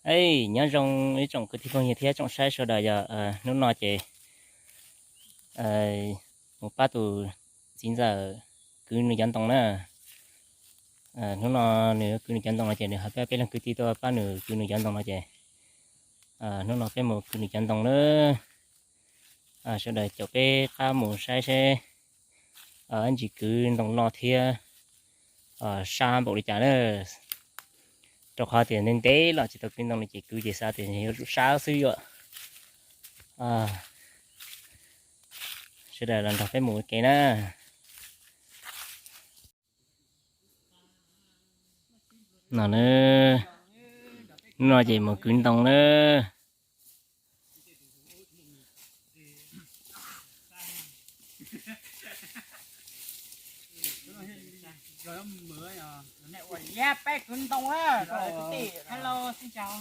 Hej, nyob zoo ib tsoom kwv tij phooj ywg thiab tsoom saib sawv daws, yog hnub no ces mus pab tus txiv ntxawm kwv nws cov ntoo na. Hnub no nws kwv nws cov ntoo no ces nws hais peb, peb leej kwv tij tuaj pab nws kwv nws cov ntoo no ces hnub no peb mus kwv nws cov ntoo na. Sawv daws caum peb qab mus saib seb ntsis kwv ntoo loj thiab sab npaum li cas na. Rau qhov tias ntev ntev los tsis tau kwv ntoo no ces kwv ces xav tias yuav tsum sab xwb yom. Sawv daws los nrog peb mus ua ke na. No na, hnub no ces mus kwv ntoo na. Peb kwv ntoo na. Hello, xin chào.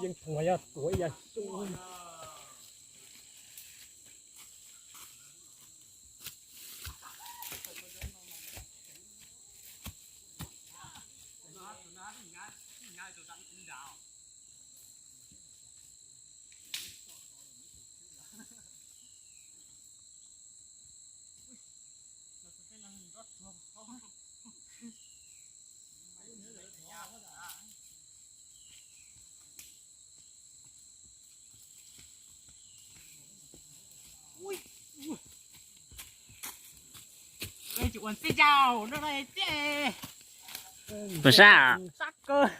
Yeej thuam yog tuav ib yam xyoo. Puas sab? Sab kawg.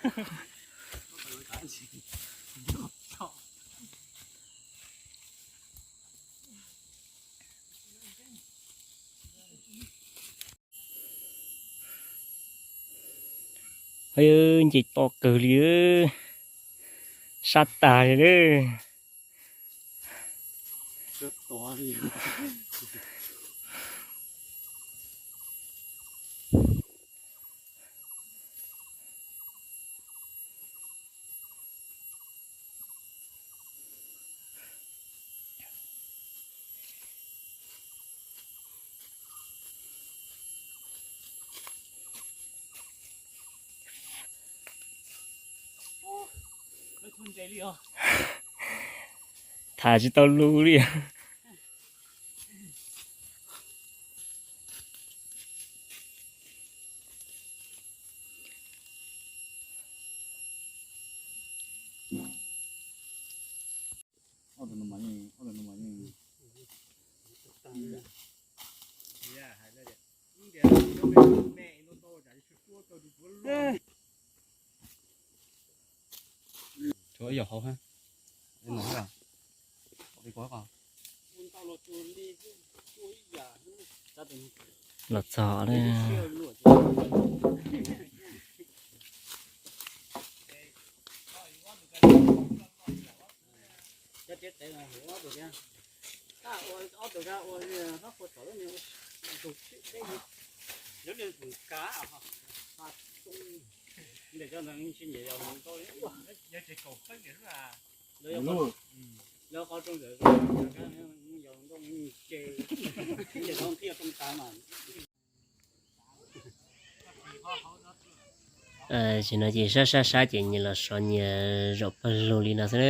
Nce to kawg li, sab tag li. Tham tsis tau lus li. Tshuav ib yam hauv ha. Los txog lawm. Tam sim no ces sab sab sab ces nyias los sov nyias zaum pawg lug li no xwb.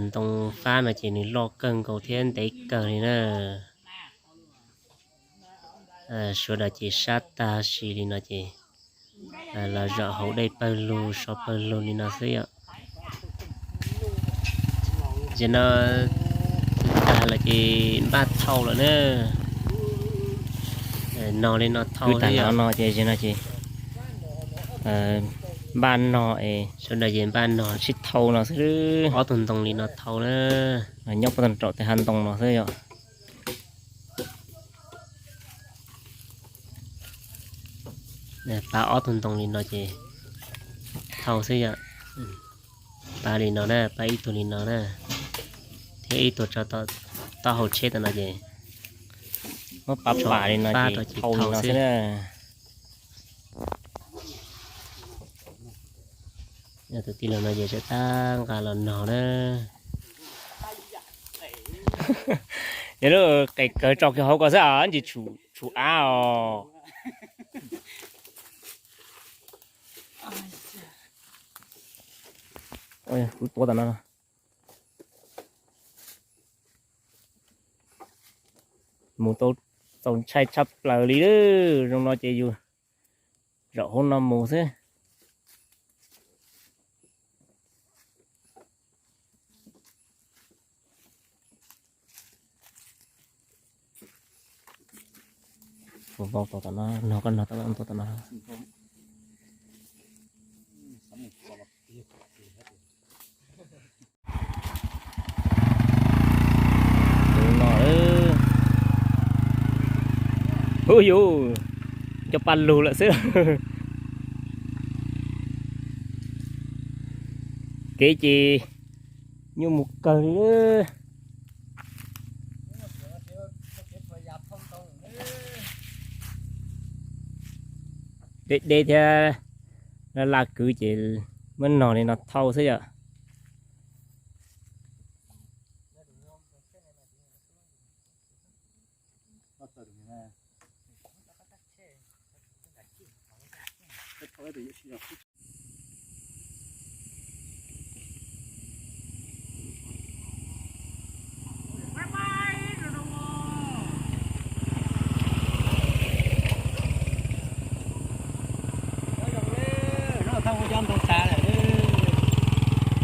Ntoo fab no ces nws loj kawg nkaus thiab ntev kawg li na. Sawv daws ces sab tag sim li no ces los zaum hauv dej pawg lug sov pawg lug li no xwb yom. Ces no tag lawm ces npaj thauj lawm na. No li no thauj tag li no ces no ces Npaj no es sawv daws ces npaj no sib thau no xwb. Ob tug ntoo li no thau na, nyob puag tom tej hav ntoo no xwb yom. Pab ob tug ntoo li no ces thau xwb yom. Pab li no na, pab ib tug li no na, thiab ib tug tso taub hau tsheb tam no ces muab pab pam li no ces thau li no xwb na. Tus tij laug no ces tseem tab nqa los nog na. Yog lub qe kawg tso kiag hauv ko xwb, tsis tshum av os. Kuv tuav tam no. Mus tau txaus ntshai tshaj plaws li lawm. Zoo no ces yus zaum hauv no mus xwb. Kuv vau tau tom no, no koj no tau tua tom no. Tus no, hu yus, cov paj lug lawm xwb. Kev ces nyuaj mus kawg li. Deb deb thiab, laj laj kwv ces muab nog li no thau xwb yom.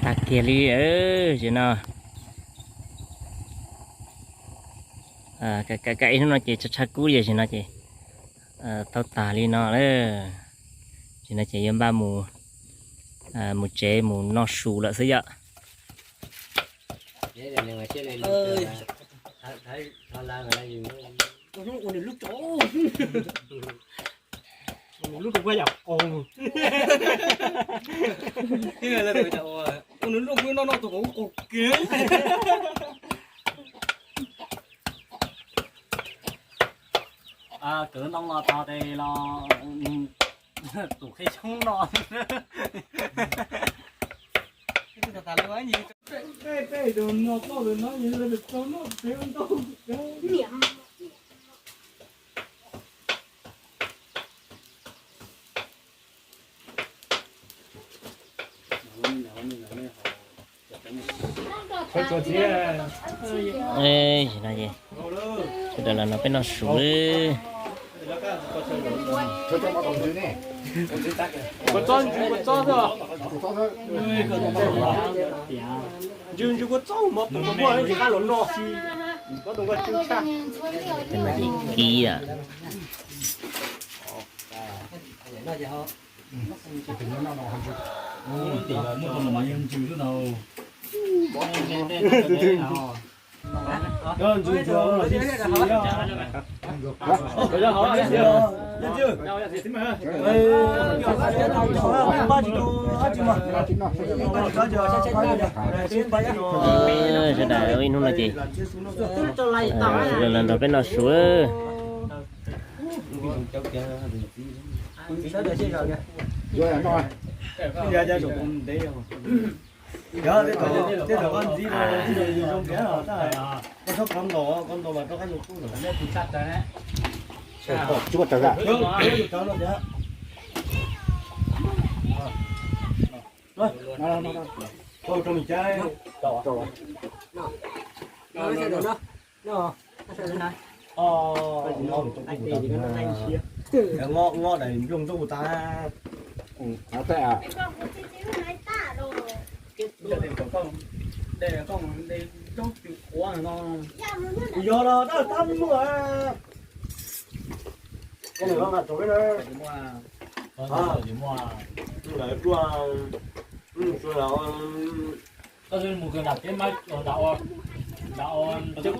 Tag kiag li, tam no kav ib hnub no ces tshav tshav kub li, tam no ces tau tag li no lawm. Tam no ces yuav npaj mus, mus tsev mus noj su lawm xwb yom. Kwv ntoo los tog tes los tus qhib tshoob no. Sawv daws los no peb noj su. Kib a. Sawv daws ib hnub no ces sawv daws los nrog peb noj su. Nyob daim nplooj ntuj tas. Yog los tab tab muaj. Lawv tuaj, mus kawg nram teb mas nram, nram cov